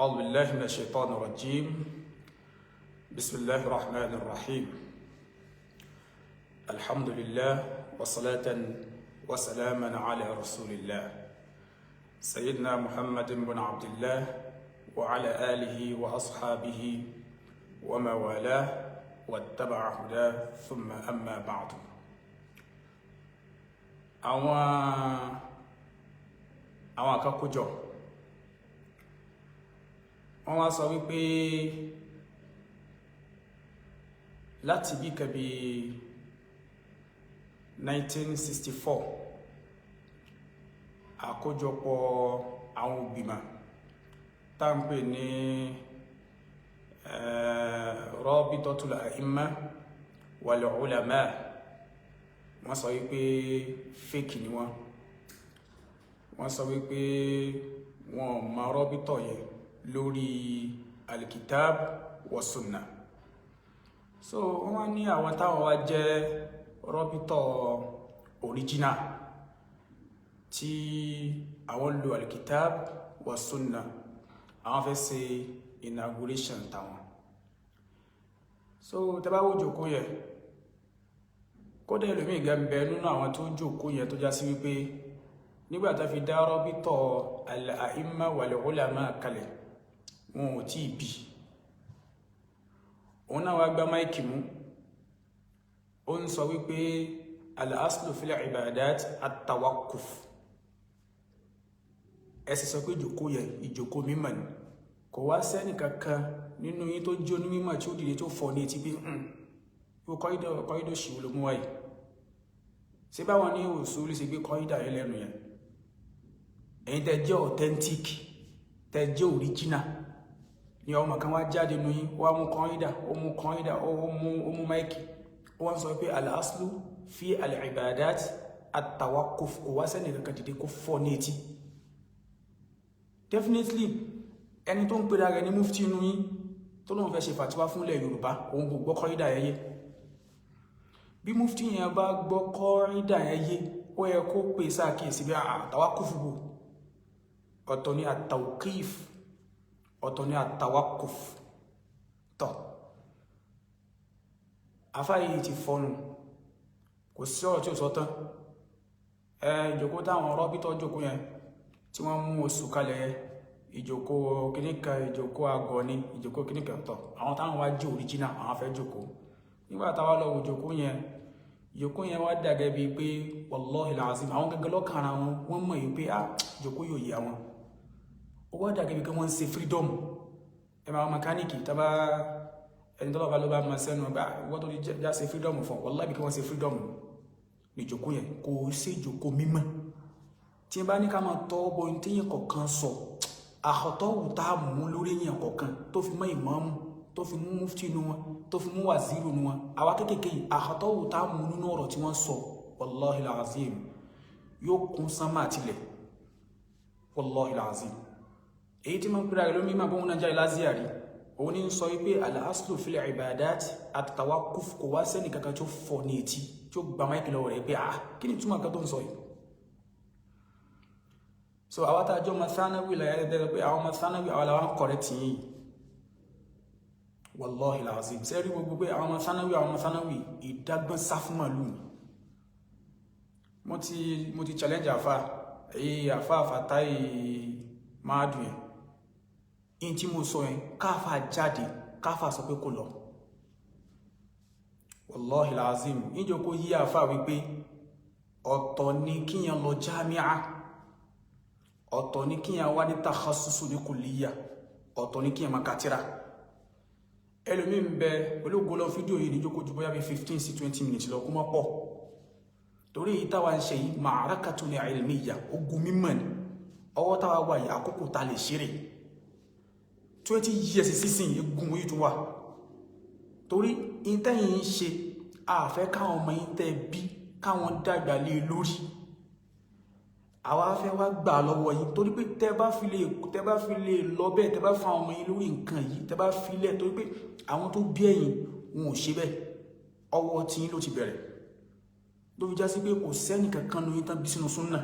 أعوذ بالله من الشيطان الرجيم. بسم الله الرحمن الرحيم. الحمد لله وصلاة وسلاما على رسول الله سيدنا محمد بن عبد الله وعلى آله وأصحابه وما والاه واتبع هداه، ثم أما بعد. Àwọn àkàkójọ wọ́n wá sọ wípé láti bí kẹbi 1964, àkójọpọ̀ àwọn ògbìmọ̀ tá ń pè ní Rabitatul A'imma wal Ulama, wọ́n sọ wípé fake ni wọ́n. Wọ́n sọ wípé wọn ò mọ rọ́bítọ̀ yẹn lórí alkitab wa sunna. So wọ́n wá ní àwọn táwọn wá jẹ́ rọ́bítọ̀ original tí àwọn lo alkitab wa sunna, àwọn fẹ́ ṣe inauguration táwọn. So tẹ́ bá wò jókòó yẹn, kódà ẹlòmíì gan bẹ nínú àwọn tó jókòó yẹn tó já sí wípé nígbà tó fi dá rọ́bítọ̀ al-a'imma wal-ulama kalẹ̀, wọn ò tí ì bí. Òun náà wá gbá mic mú, ó ń sọ wípé al-aslu fil ibadat at-tawaqquf. Ẹ sì sọ pé ìjòkó yẹn, ìjòkó mímọ̀ ni. Kò wá sẹ́nì kankan nínú yín tó jó ní mímọ̀ tí ó dìde tó fọ́ ní etí pé yóò kọ́ídọ̀ ṣìwò ló mú wáyé. Ṣé báwọn ní òṣùlù ṣe gbé kọ́ídà yẹn lẹ́nu yẹn? Ẹ̀yin tẹ́ jẹ́ authentic, tẹ́ jẹ́ original, ni ọmọ kan wá jáde nínú yín, wá mú kọ́ídà, ó mú kọ́ídà, ó mú mic, ó wá ń sọ pé al-aslu fi al-ibadat at-tawaqquf. Kò wá sẹ́nì kankan dìde kó fọ́ ní etí. Definitely, ẹni tó ń pera rẹ̀ ní mufti inú yín tó lóun fẹ́ ṣe fàtíwá fúnlẹ̀ Yorùbá, òun kò gbọ́ kọ́ídà yẹn yé. Bí mufti yẹn bá gbọ́ kọ́ídà yẹn yé, ó yẹ kó pè sáàkíyèsí bí àtàwákùfù bò. Ọ̀tọ̀ ni at-tawqif, ọ̀tọ̀ ni at-tawaqquf. Tọ̀ afáyé ti fọnù, kò sí ọ̀rọ̀ tí ó sọ tán. Ẹ ìjòkó táwọn rọ́bítọ́ jòkó yẹn tí wọ́n mú oṣù kalẹ̀ yẹn, ìjòkó kìnnìkan, ìjòkó àgọ́ ni, ìjòkó kìnnìkan. Tọ̀, àwọn táwọn wá jẹ́ original, àwọn fẹ́ jòkó. Nígbà táwa lọ wò jòkó yẹn, ìjòkó yẹn wá dàgẹ́ bíi pé wallahi alazim, àwọn gẹ́gẹ́ lọ́kàn ara wọn, wọ́n mọ̀ yìí pé ah, ìjòkó yóò yé àwọn. Ó wá dàgẹ́ bíi pé wọ́n ń ṣe freedom. Ẹ máa mẹkáníìkì tábà ẹni tọ́lọ́ bá ló bá máa sẹ́nu ọgbà wọ́n tó já ṣe freedom fún. Wallahi, bí kí wọ́n ṣe freedom ní ìjòkó yẹn. Kò sí ìjòkó mímọ́. Tí n bá ní ká máa tọ́ bọ ní téèyàn kọ̀ọ̀kan sọ, àkọ́tọ́wù tá a mú lórí èèyàn kọ̀ọ̀kan, tó fi mọ́ ìmáàmù, tó fi mú mufti inú wọn, tó fi mú wàzírù inú wọn, àwa kékèké yìí, àkọ́tọ́wù tá a mú nínú ọ̀rọ̀ tí wọ́n sọ, wallahi alazim, yóò kún sánmà tilẹ̀. Wallahi alazim, èyí tí wọ́n ń pèrè lómi máa bóun náà jáde lázíàrí, òun ní sọ wípé al-aslu fil ibadat at-tawaqquf. Kò wá sẹ́nì kankan tó fọ́ ní etí, tí ó gba mic lọ́wọ́ rẹ̀ pé ah, kí ni túmọ̀ kan tó ń sọ yìí? So àwọn tá a jọ masanawi la yẹn dẹ́rẹ́ pé àwọn masanawi, àwọn làwọn correct yìí. Wallahi alazim, sẹ́rí gbogbo pé àwọn masanawi, àwọn masanawi ìdágbọ́n sá fún màlúù ni. Mo ti challenge àfa èyí, àfa àfàtáì máa dùn yẹn. In tí mo sọ yẹn, káfà jáde, káfà sọ pé kò lọ. Wallahi alazim, níjọ kó yí àfa wípé ọ̀tọ̀ ni kíyàn lọ jámíà, ọ̀tọ̀ ni kíyàn wá ní takhasusu ní kùlíyà, ọ̀tọ̀ ni kíyàn máa kàtírà. Ẹlòmí ń bẹ pẹ̀lú gbọ́lọ́ fídíò yìí níjókòó ju bóyá bí 15 sí 20 minutes lọ, kó mọ́ pọ̀, torí èyí táwa ń ṣe yìí, ma'arakatun ilmiyya, ogun mímọ̀ ni. Ọwọ́ táwa wà yìí, àkókò ta lè ṣeré 20 years sísìn, egun yìí tún wà, torí ìtẹ́yìn ń ṣe àfẹ́ káwọn ọmọ yín tẹ́ bí káwọn dàgbà lé lórí. Àwa fẹ́ wá gbà lọ́wọ́ yín, torí pé tẹ́ bá fi lè lọ bẹ́ẹ̀, tẹ́ bá fa ọmọ yín lórí nǹkan yìí, tẹ́ bá fi lẹ̀, torí pé àwọn tó bí ẹ̀yin wọn ò ṣe bẹ́ẹ̀, ọwọ́ tí yín ló ti bẹ̀rẹ̀, ló fi já sí pé kò sẹ́nì kankan nu yín tán bí sínú súnnà.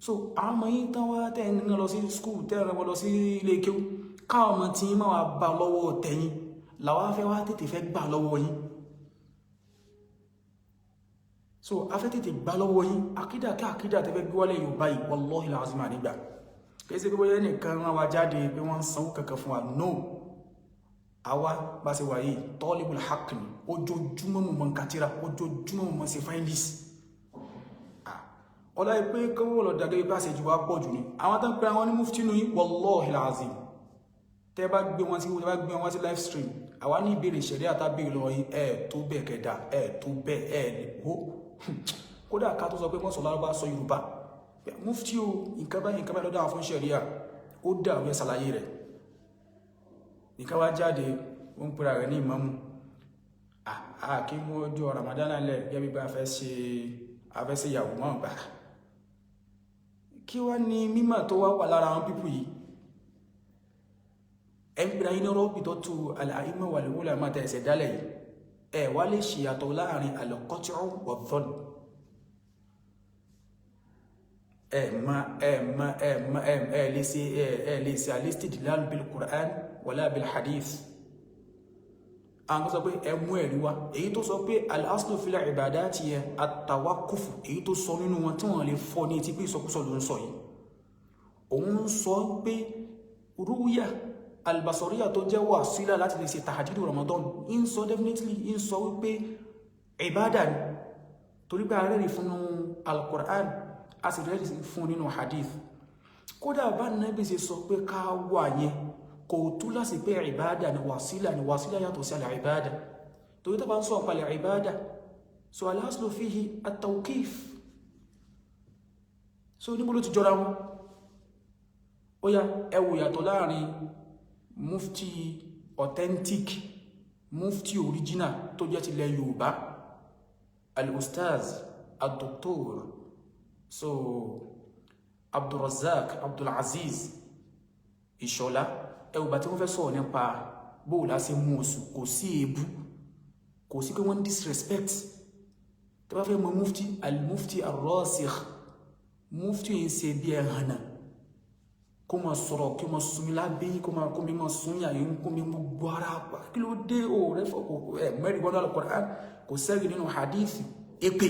So àwọn ọmọ yín tán wá tẹ́ ń lọ sí school, tẹ́ ń lọ sí ilé kéwú, káwọn ọmọ tí yín máa wá bá lọ́wọ́ tẹ̀yìn làwọn afẹ́ wá tètè fẹ́ gbà lọ́wọ́ yín. So afẹ́ tètè gbà lọ́wọ́ yín. Àkídà kí àkídà tẹ́fẹ́ gbé wálé Yorùbá yìí, wallahi alazim, nígbà kìí ṣe pé bóyá ẹnìkan rán wa jáde pé wọ́n ń sanwó kankan fún wa. No, àwa bá ṣe wà yìí, talibul haqq ni. Ojoojúmọ́ mo mọ̀ ń katira, ojoojúmọ́ mo mọ̀ ṣe findings. Ọlá pé kọ́wọ́ lọ dàgẹ́ bá ṣe jù wá pọ̀ jù ní àwọn tó ń pẹ́ àwọn ní mufti nù yín. Wallahi alazim, tẹ́ bá gbé wọn sí, tẹ́ bá gbé wọn sí live stream, àwa ní ìbéèrè ìṣẹ̀rí àtàbí lọ yín. Ẹ̀ tó bẹ́ẹ̀ kẹ̀dà, ẹ̀ tó bẹ́ẹ̀ ẹ̀ hó. Kódà ká tó sọ pé wọ́n sọ lárúbá, sọ Yorùbá, mufti o, nǹkan báyìí, nǹkan báyìí lọ́dọ̀ àwọn fún ṣẹ̀ríà, ó dà wẹ́ ṣàlàyé rẹ̀. Nǹkan wá jáde, ó ń pera rẹ̀ ní ìmámù. Kí mú ọjọ́ Ramadan lẹ̀ gẹ́gẹ́ bí bá fẹ́ ṣe afẹ́ṣe ìyàwó mọ́ gbà. Kí wá ní mímọ̀ tó wá wà lára àwọn people yìí? Ẹ̀ ń pera yín ní rabitatu al-a'imma wal-ulama tẹ̀ ẹ̀sẹ̀ dálẹ̀ yìí, ẹ̀ wá lè ṣìyàtọ̀ láàrin al-qat'u wa-dhann. Ẹ ma ẹ ma ẹ ma ẹ ẹ lè ṣe ẹ lè ṣe al-istidlal bil-Qur'an wala bil-hadith. Àwọn kan sọ pé ẹ mú ẹ̀rí wá, èyí tó sọ pé al-aslu fil ibadati yẹn at-tawaqquf, èyí tó sọ nínú wọn tí wọ́n lè fọ́ ní etí pé ìsọkúsọ ló ń sọ yìí. Òun ń sọ pé rúyà albasoriya tó jẹ́ wàsílà láti lè ṣe tahajjudu Ramadan, ń sọ definitely, ń sọ wípé ìbádà ni, torí pé arẹ́rì fún al-Qur'an, a sì rẹ́rì fún nínú hadith. Kódà bá Nábì ṣe sọ pé ká wà yẹn, kò tú láti pé ìbádà ni, wàsílà ni. Wàsílà yàtọ̀ sí al-ìbádà, torí tó bá ń sọ ọ̀pàlẹ̀ ìbádà, so al-aslu fihi at-tawqif. So níbo ló ti jọra wọn? Ó yá, ẹ wò yàtọ̀ láàrin mufti authentic, mufti original tó jẹ́ tilẹ̀ Yorùbá, al-ustaz al-doktor so Abdulrazak Abdulaziz Ìṣọ̀lá. Ẹ wò bá tí wọ́n fẹ́ sọ̀rọ̀ nípa bóòlá sí mú oṣù, kò sí èébú, kò sí pé wọ́n disrespect. Tí wọ́n fẹ́ mọ mufti, al-mufti ar-rasikh, mufti yìí ṣe bí ẹ̀hànà kó máa sọ̀rọ̀, kí máa sunmi lábẹ́, kó máa kó mi máa sun yà yín, kó mi gbogbo ara. Kí ló dé? O rẹ fọ ẹ mẹ́rin wọnú al-Qur'an, kò sẹ́rì nínú hadith èpè.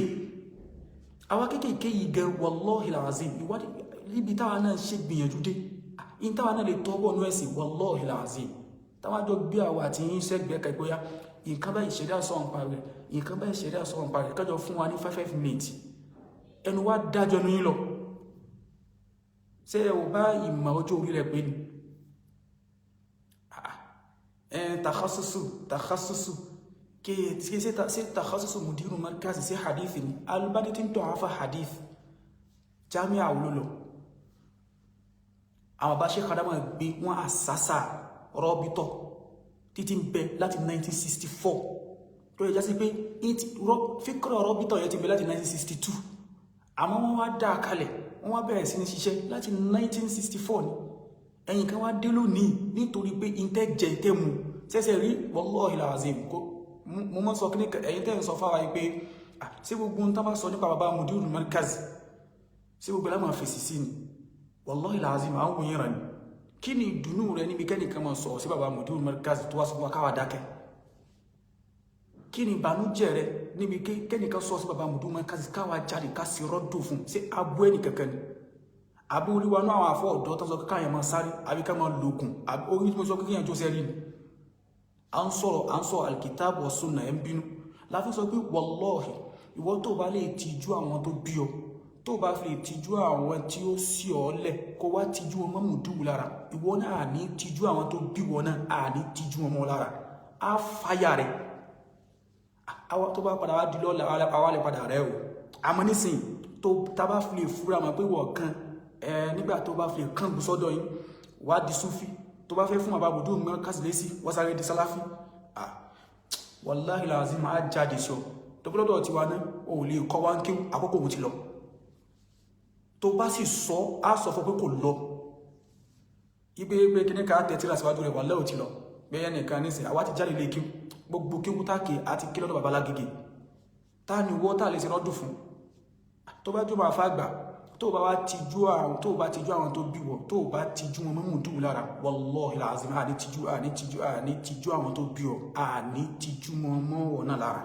Àwa kéékèèké yìí gan, wallahi alazim, ìwádìí níbi táwa náà ṣe gbìyànjú dé, in táwa náà lè tọ́wọ́ nú ẹ̀sìn, wallahi alazim, táwa jọ gbé àwa àti yín sẹ́gbẹ̀ẹ́ kẹgbóyá, nǹkan báyìí ṣẹ̀dá sọ̀rọ̀ nípa rẹ̀, nǹkan báyìí ṣẹ̀dá sọ̀rọ̀ nípa rẹ̀, kájọ fún wa ní 5 minutes, ẹnu wa dájọ́ ní yín lọ. Ṣé ẹ ò bá ìmọ̀ ọjọ́ orí rẹ̀ pé ni ẹ takhasusu takhasusu kí ṣe takhasusu mudiru markaz sí hadith ni Albani tí ń tọ́ àfà hadith jami'a olólo. Àwọn bá ṣe kàdámà gbé wọn àsásà rọ́bítọ̀ títí ń bẹ láti 1964, tó yẹ jásí pé fíkọ́rọ̀ rọ́bítọ̀ yẹ ti bẹ láti 1962, àmọ́ wọ́n wá dá a kalẹ̀, wọ́n wá bẹ̀rẹ̀ sí ní ṣiṣẹ́ láti 1964 ni. Ẹ̀yìn kan wá dé lónìí nítorí pé intẹ́ jẹ ìtẹ́ mu sẹ́sẹ̀ rí. Wallahi alazim, mo mọ́ sọ kíní ẹ̀yìn tẹ́ ń sọ fáwa pé ṣé gbogbo ń tán bá sọ nípa bàbá mudirul markaz, ṣé gbogbo lámà fèsì sí ni? Wallahi alazim, àwọn òyìn rẹ̀ ni. Kí ni ìdùnnú rẹ níbi kẹ́nìkan máa sọ̀rọ̀ sí bàbá mudirul markaz tó wá sọ fún wa káwa dákẹ́? Kí ni ìbànújẹ́ rẹ níbi kẹ́nìkan sọ sí bàbá mudirul markaz káwa jáde ká sí rọ́dù fún? Ṣé abú ẹnì kankan ni? Àbí orí wa náà àwọn afọ ọ̀dọ́ tó sọ pé káyọ̀ máa sáré àbí ká máa lògùn, àbí orí tí mo sọ pé kíyàn jó sẹ́rí ni? À ń sọ̀rọ̀, à ń sọ alkitab wa sunna, ẹ̀ ń bínú. Láfi sọ pé wallahi, ìwọ tó bá lè tijú àwọn tó bí ọ, tó bá fi lè tijú àwọn tí ó sí ọ lẹ̀, kó wá tijú ọmọ mùdúwù lára, ìwọ náà ní tijú àwọn tó bí wọn náà, à ní tijú ọmọ lára, á fàyà rẹ̀. Tó bá padà wá di lọ́la, àwa lè padà rẹ̀ o. Àmọ́ nísìnyí tó tá bá fi lè fúra mọ́ pé wọ́n kan nígbà tó bá fi lè kán gbùsọ́dọ̀ yín wá di súfì, tó bá fẹ́ fún àbá bùdó mọ́ kásìlẹ́sì, wọ́n sáré di sálàfí. Wàláhì làzí máa jáde sọ tó bí lọ́dọ̀ tiwa náà ò lè kọ́ wá ń kí àkókò òun ti lọ. Tó bá sì sọ, á sọ fún pé kò lọ ipe pé kíní ká tẹ̀tíra síwájú rẹ̀, wà lẹ́ò ti lọ bẹ́ẹ̀ nìkan nísìn. Àwa ti jáde lè kí gbogbo kí wútàkì àti kí lọ́dọ̀ babalágége. Tá ni wọ́ tá lè ṣe rọ́dùn fún? Tó bá jó máa fà gbà, Tó bá wá tijú àwọn, tó bá tijú àwọn tó bí wọ, tó bá tijú wọn mọ́mú dùn lára, wallahi alazim, àní tijú, àní tijú, àní tijú àwọn tó bí ọ, àní tijú wọn mọ́ wọn náà lára.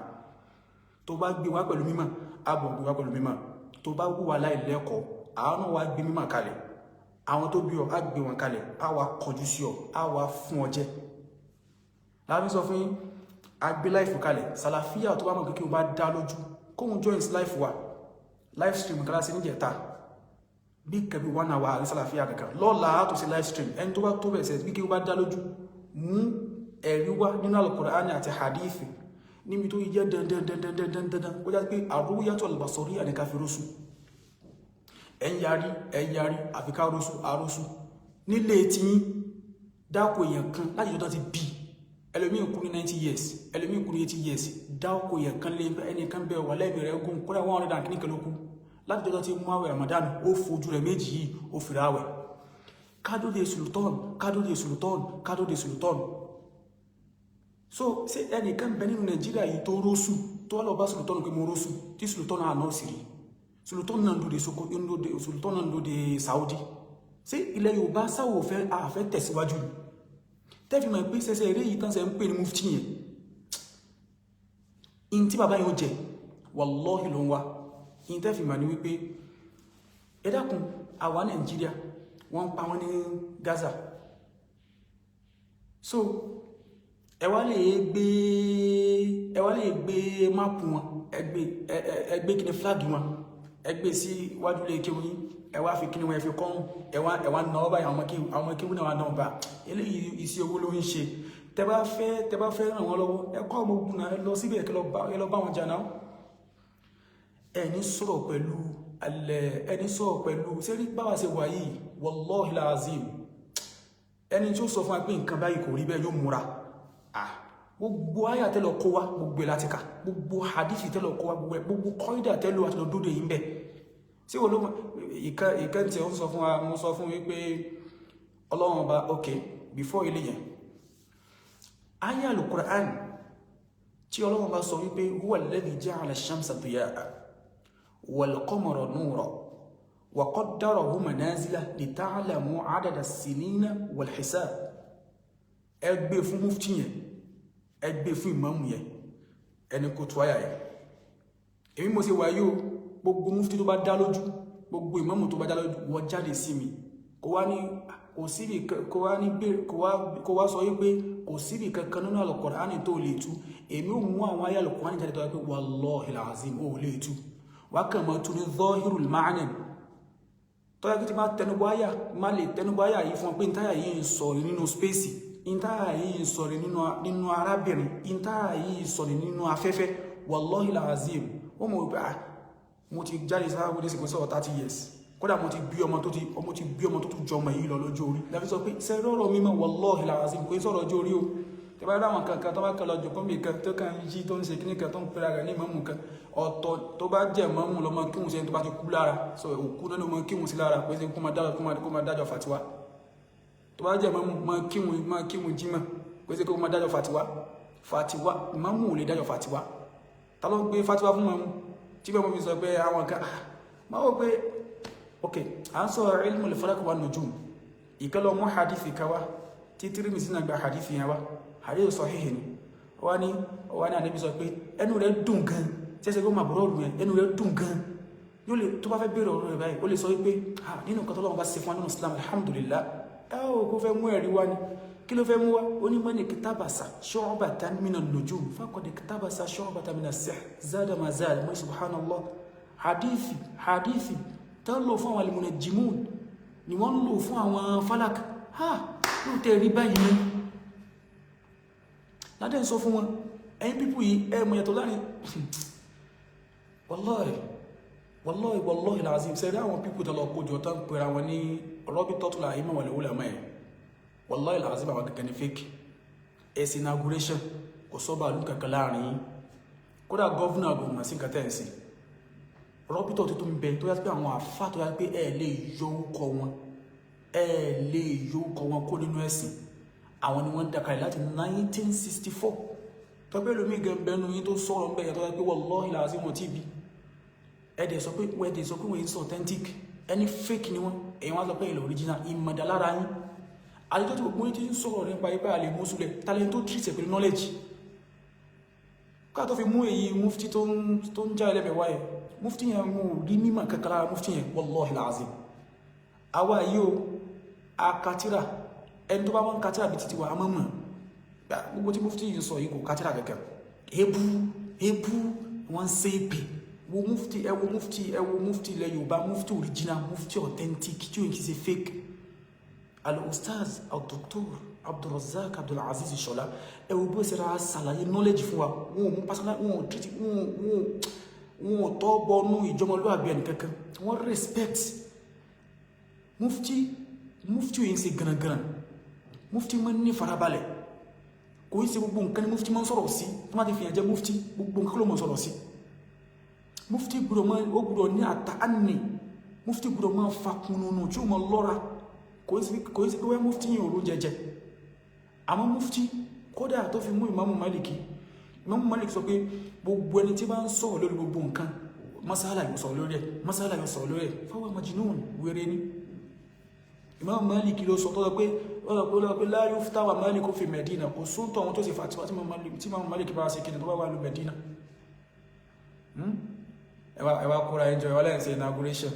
Tó bá gbé wá pẹ̀lú mímọ̀, àbọ̀ gbé wá pẹ̀lú mímọ̀. Tó bá wúwa láìlẹ́kọ̀ọ́, àwọn náà wá gbé mímọ̀ kalẹ̀, àwọn tó bí ọ á gbé wọn kalẹ̀, á wá kọjú sí ọ, á wá fún ọ jẹ. Láàbí sọ fún yín, a gbé live kalẹ̀. Sàlàfíà tó bá mọ̀ kékeré bá dá lójú kóhun join live wa, live stream kan láti níjẹta bí kẹbi 1 hour àrí sàlàfíà kankan. Lọ́la á tó sí live stream. Ẹni tó bá tó bẹ̀ sẹ́ bí kí ó bá dá lójú, mú ẹ̀rí wá nínú Al-Qur'ani àti hadithi níbi tó jẹ́ dandan dandan dandan dandan ó já pé àrúyàtọ̀ al-basariyya ní ká fi rósù. Ẹ̀ ń yarí, ẹ̀ ń yarí, àfi ká rósù, àrósù nílé tí yín. Dákò èèyàn kan láti jọ tán ti bí ẹlòmíì kú ní 90 years, ẹlòmíì kú ní 80 years. Dákò èèyàn kan lé ẹnìkan bẹ́ẹ̀ wà lẹ́mìí rẹ̀ gùn, kódà 100 and kìíní kan ló kú láti jọ tán ti mú àwẹ̀ Ramadan. Ó fojú rẹ̀ méjì yìí, ó fi ráwẹ̀. Kádóde sultan, kádóde sultan, kádóde sultan. So ṣé ẹnìkan bẹ nínú Nàìjíríà yìí tó rósù, tó wá lọ bá sultan pé mo rósù, tí sultan náà náà sì rí? Sultan náà ń dòde Soko, sultan náà ń dòde Saudi. Ṣé ilẹ̀ Yorùbá sáwò fẹ́ àfẹ́ tẹ̀síwájú ni? Tẹ́fì mọ̀ pé sẹ́sẹ́ eré yìí tán sẹ́ ń pè ní mufti yẹn, in tí bàbá yẹn ó jẹ, wallahi ló ń wá. In tẹ́fì mọ̀ ní wípé, ẹ dákun, àwa Nàìjíríà, wọ́n ń pa wọ́n ní Gaza. So ẹ wá lè gbé, ẹ wá lè gbé map wọn, ẹ gbé, ẹ gbé kíni, flag wọn, ẹ gbé sí iwájú lè kéwìn yín. Ẹ wá fi kíni wọn, ẹ fi kọ́rùn, ẹ wá nà ọ́ báyìí. Àwọn ọmọ kéwìn náà wà náà bá eléyìí. Iṣẹ́ owó ló ń ṣe. Tẹ bá fẹ́ ràn wọ́n lọ́wọ́, ẹ kọ́ ọmọ ogun náà, ẹ lọ síbẹ̀, ẹ lọ bá wọn jà náà. Ẹni sọ̀rọ̀ pẹ̀lú alẹ́, ẹni sọ̀rọ̀ pẹ̀lú sẹ́rí báwa ṣe wà yìí. Wallahi lazim, ẹni tí ó sọ fún wa pé nǹkan báyìí kò rí bẹ́ẹ̀ yóò múra. Gbogbo àyà tẹ́lọ kó wá, gbogbo ẹ̀ láti kà. Gbogbo hadithi tẹ́lọ kó wá, gbogbo ẹ̀, gbogbo kọ́ídà tẹ́lọ àti lọ dóde yìí ń bẹ̀ sí wọ́n ló ìkan ìkan tí ó ń sọ fún wa. Mo sọ fún wípé Ọlọ́run Ọba, ok, before ilé yẹn, àyà Al-Qur'an tí Ọlọ́run bá sọ wípé huwa alladhi ja'ala ash-shamsa diya'a wal-qamara nura wa qaddarahu manazila lita'lamu 'adada as-sinina wal-hisab. Ẹ gbé fún mufti yẹn, ẹ gbé fún ìmáàmù yẹn, ẹni kò tó àyà yẹn. Èmi mo ṣe wà yóò, gbogbo mufti tó bá dá lójú, gbogbo ìmáàmù tó bá dá lójú, wọ́n jáde sí mi, kó wá ní kò síbi, kó wá ní kó wá sọ wípé kò síbi kankan nínú Al-Qur'ani tó lè tú. Èmi ò mú àwọn ayé Al-Qur'ani jáde tó wá pé wallahi al-azim ò lè tú. Wá kàn mọ́ tú ní zahirul ma'na, tó yẹ kí ti máa tẹnubọ àyà, má lè tẹnubọ àyà yìí fún ọ pé ntáyà yìí ń sọ nínú space, ntáyà yìí ń sọ nínú arábìnrin, ntáyà yìí ń sọ nínú afẹ́fẹ́. Wallahi al-azim, wọ́n mọ̀ wípé, ah, mo ti jáde sáà wọlé sí kò sọ̀rọ̀ 30 years. Kódà mo ti bí ọmọ tó ti ọmọ ti bí ọmọ tó tún jọ ọmọ yìí lọ lọ́jọ́ orí. Láfi sọ pé sẹ́rọ̀ ọ̀rọ̀ mímọ́, wallahi al-azim, kò sọ̀rọ̀ ọjọ́ orí o. Tẹ́ bá dáwọn kankan tó bá kàn lọ jòkó mi kan tó kàn yí, tó ń ṣe kíní kan, tó ń pera rẹ̀ ní mọ́mù kan ọ̀tọ̀, tó bá jẹ́ mọ́mù lọ́mọ kíhun sí, ẹni tó bá ti kú lára so òkú náà ló mọ kíhun sí lára pé kó máa dájọ́ fatiwa. Tó bá jẹ́ mọ́mù, mọ́ kíhun jímọ̀ pé kó máa dájọ́ fatiwa. Fatiwa, mọ́mù ò lè dájọ́ fatiwa. Ta ló gbé fatiwa fún mọ́mù tí bẹ́ẹ̀ mọ́ fi sọ pé àwọn kan máa wò pé ok, à ń sọ ilmul falak wa nujum? Ìkẹlọ mú hadithi kawa tí Tirmidhi náà gba hadithi yẹn wá, hadith sahihi ni. Wá ní Ànábì sọ pé ẹnu rẹ̀ dùn gan ṣẹ́ṣẹ́ kó máa bọ̀rọ̀ ọ̀rùn yẹn, ẹnu rẹ̀ dùn gan, yóò lè tó bá fẹ́ bèèrè ọ̀rọ̀ rẹ̀ báyìí, ó lè sọ wípé nínú nǹkan tọ́lọ́run bá ṣe fún wa nínú Islam, alhamdulillah. Ẹ ó kó fẹ́ mú ẹ̀rí wá ni, kí ló fẹ́ mú wá? Ó ní man iktabasa shu'batan minan nujum faqad iktabasa shu'batan minas sihr, zada ma zada. Mo subhanallah, hadithi tán lò fún àwọn almunajjimun ni wọ́n lò fún àwọn falak. Ha, lóòótọ́ rí báyìí ní ládẹ́ ń sọ fún wọn. Ẹ̀yin people yìí, ẹ mọ̀ yàtọ̀ láàrin. Wallahi, wallahi, wallahi lazim, sẹ́rí àwọn people tó lọ kójọ tán pera wọn ní Rabitatul A'imma wal Ulama ẹ̀, wallahi lazim, àwọn kankan ní fake. Ẹ̀sìn inauguration, kò sọ́ba àlú kankan láàrin yín. Kódà governor kò mọ̀ sí nǹkan tẹ́ ẹ̀ sí. Rọ́bítọ̀ tó tún bẹ tó yá pé àwọn àfá tó yá pé ẹ lè yọ orúkọ wọn, ẹ lè yọ orúkọ wọn kó nínú ẹ̀sìn, àwọn ni wọ́n ń dakalẹ̀ láti 1964. Tọ́pẹ́ lómi gẹ̀mbẹ́nu yín tó sọ̀rọ̀ ń bẹ̀yẹ tó yá pé wallahi lazim wọn tí bí ẹ̀dẹ̀ sọ pé wọ́n ń sọ authentic. Ẹni fake ni wọ́n. Èyí wọ́n sọ pé ilẹ̀ original ìmọ̀dálára yín. Àtijọ́ tí gbogbo yín ti ń sọ̀rọ̀ nípa ipá àlè mọ́sùlẹ̀ talent tó treat ẹ̀ pẹ̀lú knowledge ká tó fi mú èyí mufti tó ń já ẹlẹ́mẹ̀ wáyé. Mufti yẹn mú rí mímọ̀ kankan lára mufti yẹn, wallahi alazim. Àwa yìí o, akatira ẹni tó bá wọ́n katira bí títí wa a mọ̀ mọ̀ gbogbo tí mufti yìí sọ yìí kò katira kankan. Ebu ebu wọ́n ń ṣe èpè. Wo mufti, ẹ wo mufti, ẹ wo mufti ilẹ̀ Yorùbá, mufti original, mufti authentic tí òun kì í ṣe fake, al-ustaz al-doctor Abdulrazak Abdulaziz Ìṣọ̀lá. Ẹ wo bó ṣe ra ṣàlàyé knowledge fún wa. Wọn ò mú personal, wọn ò treat wọn ò tọ́ bọnú ìjọmọlúwàbí ẹnì kankan. Wọ́n respect mufti. Mufti yìí ń ṣe gànàgànà. Mufti máa ń ní farabalẹ̀. Kò ń ṣe gbogbo nǹkan ni mufti máa ń sọ̀rọ̀ sí. Tó má ti fìyàn jẹ mufti, gbogbo nǹkan ló máa ń sọ̀rọ̀ sí. Mufti gbọ́dọ̀ máa, ó gbọ́dọ̀ ní àtàánì. Mufti gbọ́dọ̀ máa fa kununu tí ó máa lọ́ra. Kò ń ṣe pé wẹ́ mufti yìí òru jẹjẹ. Àmọ́ mufti kódà tó fi mú Ìmáàmù Málìkì, Ìmáàmù Málìkì sọ pé gbogbo ẹni tí bá ń sọ̀rọ̀ lórí gbogbo nǹkan, masala yóò sọ̀rọ̀ lórí ẹ̀, masala yóò sọ̀rọ̀ lórí ẹ̀, fáwọn majnun, wéré ní. Ìmáàmù Málìkì ló sọ, tó sọ pé ó la yufta wa Málìkù fi Medina. Kò sóńtọ̀ àwọn tó sì fàtíwá tí Ìmáàmù Málìkì bá ṣe kíni tó bá wà lú Medina. Ẹ wá kóra ẹjọ́, ẹ wá lẹ́yìn sí inauguration.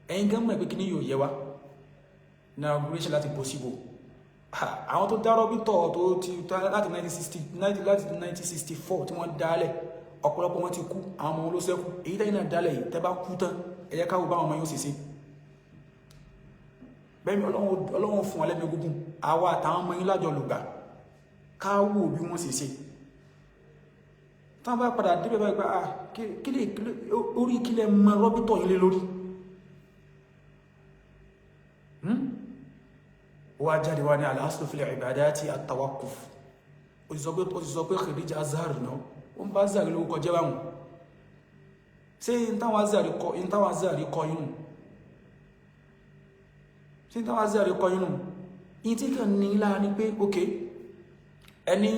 Ẹ̀yin gan mọ̀ pé kíní yóò yẹ wá inauguration láti bọ́ síbò. Àwọn tó dá rọ́bìtọ̀ tó ti láti 1960, láti 1964 tí wọ́n dálẹ̀, ọ̀pọ̀lọpọ̀ wọn ti kú, àwọn ọmọ wọn ló ṣẹ́kù. Èyí tẹ́yìn náà dálẹ̀ yìí, tẹ́ bá kú tán, ẹ jẹ́ káwọ́ báwọn ọmọ yóò sì ṣe bẹ́ẹ̀ni. Ọlọ́run fún ọlẹ́mí gúngún, àwa àtàwọn ọmọ yín lájọ lùgbà, káwọ́ bí wọ́n sì ṣe tán bá padà débẹ̀ báyìí pé ah kílẹ̀ orí kílẹ̀ mọ rọ́bìtọ̀ yín lé lórí. Wá jáde wá ní al-aslu fil ibadati at-tawaqquf. Ó ti sọ pé Khadija Azhar náà, ó ń bá Azhar lórúkọ jẹ́ báwọn. Ṣé ìntàwọn Azhar kọ inú? Ṣé ìntàwọn Azhar kọ inú? Ìyí tí kàn ní lára ní pé ok, ẹni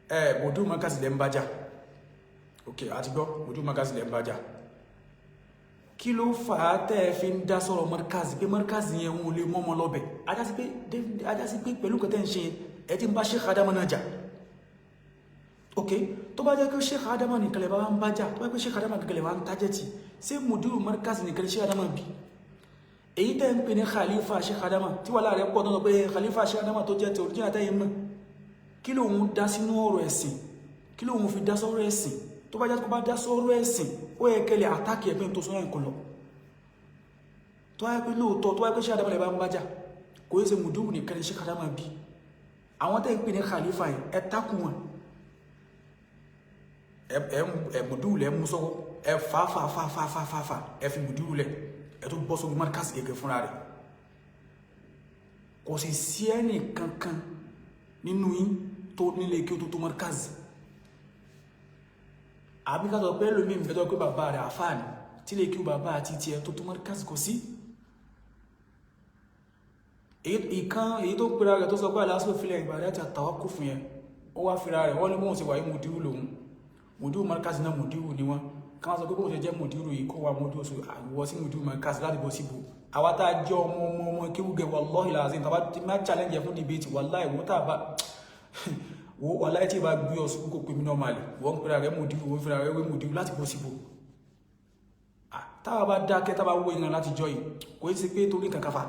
ẹ mọ̀dú mọ́kásí lẹ́ ń bájá. Ok, àti gbọ́ mọ̀dú mọ́kásí lẹ́ ń bájá. Kí ló fà á tẹ́ ẹ fi ń dá sọ̀rọ̀ mọ́rkàzì pé mọ́rkàzì yẹn wọn ò lè mọ́ ọmọ lọ́bẹ̀? Ajásí pé pẹ̀lú nǹkan tẹ́ ń ṣe yẹn, ẹ ti ń bá Sheikh Adama náà jà. Ok, tó bá jẹ́ pé Sheikh Adama nìkan lè bá ń bá jà, tó bá jẹ́ pé Sheikh Adama nìkan lè bá ń tájẹ̀tì, ṣé mùdírù mọ́rkàzì nìkan Sheikh Adama bí? Èyí tẹ́ ń pè ní khalifa Sheikh Adama tí wàhálà rẹ̀ pọ̀ tó ń sọ pé khalifa Sheikh Adama tó jẹ́ ti original tẹ́yìn mọ́, kí lóun dá sínú ọ̀rọ̀ ẹ̀sìn? Kí lóun fi dá sọ́rọ̀ ẹ̀sìn? Tó bá jẹ́ kó bá dá sọ́rọ̀ ẹ̀sìn, ó yẹ kẹ́lẹ̀ àtàkì ẹ̀pẹ́ tó sọ́rọ̀ ẹ̀kọ́ lọ. Tó wáyé pé lóòótọ́, tó wáyé pé Sheikh Adama lè bá ń bájà, kò yẹ ṣe mùdúrù nìkan ní Sheikh Adama bí. Àwọn tẹ́ ń pè ní khalifa yẹn, ẹ takùn wọn. Ẹ mùdúrù lẹ mú sọ́wọ́, ẹ fà fà fà fà fà fà fà, ẹ fi mùdúrù lẹ, ẹ tó bọ́ sórí markaz gẹ́gẹ́ fúnra rẹ̀. Kò sì sí ẹnì kankan nínú yín tó nílé kí ó tó tó markaz. Àbí ká sọ pé lómi ìbẹ́tọ́ pé bàbá rẹ̀ àfáàní tí lè kí bàbá àti tiẹ̀ tó tó markaz, kò sí. Ìkan èyí tó pera rẹ̀ tó sọ pé aláṣọ filẹ̀ ìbàdí àti àtàwákù fún yẹn, ó wá fira rẹ̀, wọ́n ní bóun ṣe wà yí mùdírù lòun, mùdírù markaz náà, mùdírù ni wọ́n. Ká wọ́n sọ pé bóun ṣe jẹ́ mùdírù yìí, kó wa mùdírù sọ àwọ̀ sí mùdírù markaz láti bọ́ síbò. Àwa tá a jẹ́ ọmọ ọmọ ọmọ kéwúgẹ, wallahi lazim, tàbá ti má challenge fún debate, wallahi wọ́n tà bá wo, wallahi tí ì bá gbé ọ sùkú kó pè mí normally. Wọ́n ń pera rẹ̀ mùdírù, wọ́n fira rẹ̀ wé mùdírù láti bọ́ síbò. Táwa bá dákẹ́, táwa wó ìran láti jọ yìí, kò í ṣe pé torí kankan fa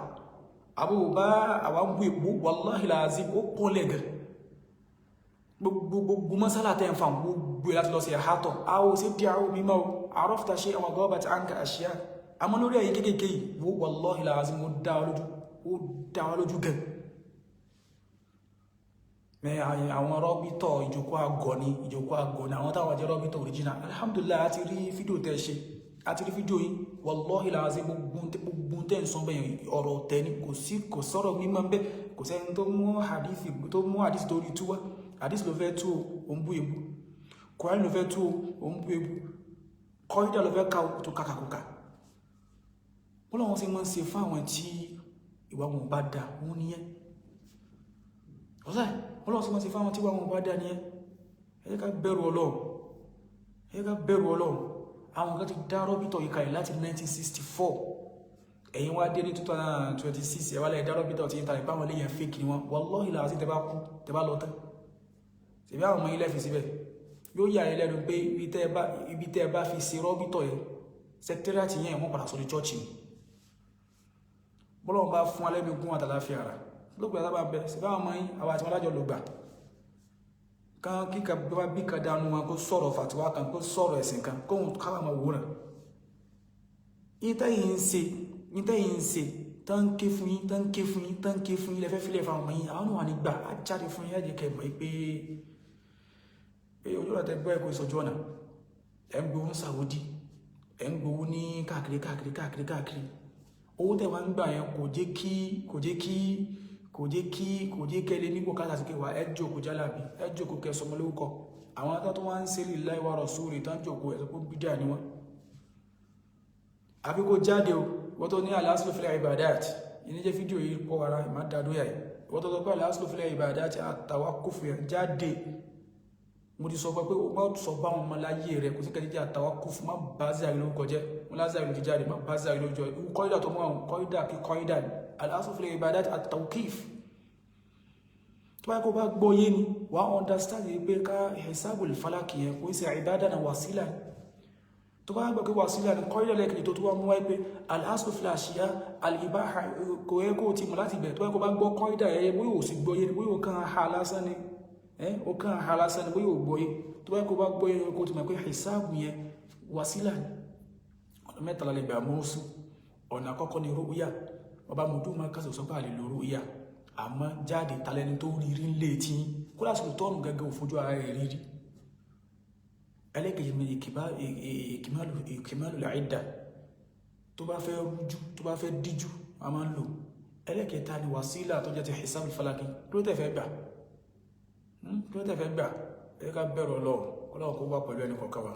àbò bá àwa ń bú èpò. Wallahi lazim, ó kọ́lẹ̀ gan. Gbogbo gbogbo mọ́sálà tẹ́ ń fa gbogbo láti lọ sí ẹ̀hátọ̀ a ó sì dí àwọn mímọ́ àrọ́fta ṣe àwọn gọ́ọ̀bà tí a ń ka àṣíyá. Àmọ́ lórí ẹ̀yìn kéèkéé yìí, wo, wallahi lazim, ó dá wa lójú, ó dá wa lójú gan. Mẹ́ àwọn rọ́bítọ̀, ìjókòó àgọ́ ni, ìjókòó àgọ́ ni àwọn táwọn jẹ́ rọ́bítọ̀ original. Alhamdulillah, a ti rí fídíò tẹ́ ṣe, a ti rí fídíò yìí. Wallahi lazim, gbogbo tẹ́ ń sọ bẹ́ẹ̀, ọ̀rọ̀ tẹ́ ni. Kò sí, kò sọ̀rọ̀ mímọ́ bẹ́ẹ̀. Kò sẹ́ni tó mú hadithi, tó mú hadithi tó rí tú wá. Hadith ló fẹ́ tú o, ò ń bú ebu. Kùránì ló fẹ́ tú o, ò ń bú ebu. Kọ́ídà ló fẹ́ ká o, tó kàkàkùkà. Wọ́n lọ́wọ́n sì máa ń ṣe fún àwọn tí ìwà wọn bá da wọn nìyẹn. Ọ̀sẹ̀ wọ́n lọ́wọ́n sì máa ń ṣe fún àwọn tí ìwà wọn bá da nìyẹn. Ẹ jẹ́ ká bẹ̀rù Ọlọ́run, ẹ jẹ́ ká bẹ̀rù Ọlọ́run. Àwọn kan ti dá rọ́bìtọ̀ yìí kalẹ̀ láti 1964. Ẹ̀yin wá dé ní 2026, ẹ̀ wá lẹ̀ dá rọ́bìtọ̀ tí ń ta ìpá wọn léyìn, fake ni wọn. Wallahi làásì tẹ bá kú, tẹ bá lọ tán, ṣèbí àwọn ọmọ ilẹ̀ fi síbẹ̀. Yóò yà ẹ́ lẹ́nu pé ibi tẹ́ ẹ bá fi ṣe rọ́bìtọ̀ yẹn, secretariat yẹn, wọ́n padà sọ ní church ni. Bọ́lọ́wọ́n bá fún alẹ́bí gún àtàláfíà ara lópin àtàbà bẹ, ṣèbí àwọn ọmọ yín, àwọn àti wọn lájọ ló gbà kan kíkà bá bí kan dánú wọn, kó sọ̀rọ̀ fàtiwá kan, kó sọ̀rọ̀ ẹ̀sìn kan, kóhun kábà máa wòran. Ìtẹ́yìn ń ṣe tán ké fún yín, tán ké fún yín, tán ké fún yín, lẹ́fẹ́ fílẹ̀ fáwọn ọmọ yín, àwọn náà wà ní gbà á jáde fún yín. Ẹ̀jẹ̀ kẹ́ mọ̀ pé ojú ọ̀nà tẹ gbọ́ ẹ̀kọ́ ìsọjú ọ̀nà. Ẹ̀ ń gbowó Saudi, ẹ̀ ń gbowó ní káàkiri káàkiri káàkiri káàkiri. Owó tẹ̀ wá ń gbà yẹn kò jẹ́ kẹ́lẹ́ nípò káàkiri àti kẹwàá. Ẹ jókòó jálàbí, ẹ jókòó kẹ sọmọ lórúkọ. Àwọn tó wá ń ṣe lillahi wa rasuli tán jókòó, ẹ̀ sọ pé bídíà ni wọ́n. Àbí kó jáde o. Wọ́n tó ní al-aslu fil ibadat ìní jẹ́ fídíò yìí kọ́ ara ìmá dádóyà yìí. Wọ́n tó sọ pé al-aslu fil ibadat at-tawaqquf yẹn, jáde. Mo ti sọ pé o bá sọ bá wọn mọ láyé rẹ, kò sí kẹ́kẹ́ jẹ́ at-tawaqquf. Má bá zàrí lórúkọ jẹ́ wọn, lázàrí ló ti jáde. Má bá zàrí lórúkọ jẹ́. Kọ́ídà tó mú àwọn kọ́ídà kí kọ́ídà ni al-aslu fil ibadat at-tawqif. Tó bá kó bá gbọ́ yé ni, wà á understand yìí pé ká hisabul falaki yẹn kò sí ìbádà na wàsílà. Tó bá gbọ́ pé wàsílà ní kọ́ídà lẹ́kìnì tó tó wá mú wáyé pé al-aslu fil ashiya al-ibaha, kò yẹ kó ti mọ̀ láti bẹ̀. Tó bá kó bá gbọ́ kọ́ídà yẹ, bóyá ò sì gbọ́ yé ni, bóyá ò kàn ha lásán ni, ó kàn ha lásán ni, bóyá ò gbọ́ yé. Tó bá kó bá gbọ́ yé, kó ti mọ̀ pé hisabu yẹn wàsílà ni. Ọ̀nà mẹ́ta la lè gbà mú sùn. Ọ̀nà àkọ́kọ́ ni rúyà. Ọba mùdú máa kásò sọ pé àlè lò rúyà, àmọ́ jáde talẹ́ni tó rí rí ń lé tí kó lásìkò tọ́nù gẹ́gẹ́ òfojú ara rẹ̀ rírí. Ẹlẹ́kẹ̀ẹ́ ni ìkìmálù làídà. Tó bá fẹ́ rújú, tó bá fẹ́ díjú, a máa ń lò. Ẹlẹ́kẹ̀ẹ́ta ni wàsílà tó jẹ́ ti hisabul falaki. Kí ló tẹ̀ fẹ́ gbà? Kí ló tẹ̀ fẹ́ gbà? Ẹ ká bẹ̀rù Ọlọ́run, Ọlọ́run kó wà pẹ̀lú ẹnì kọ̀ọ̀kan wa.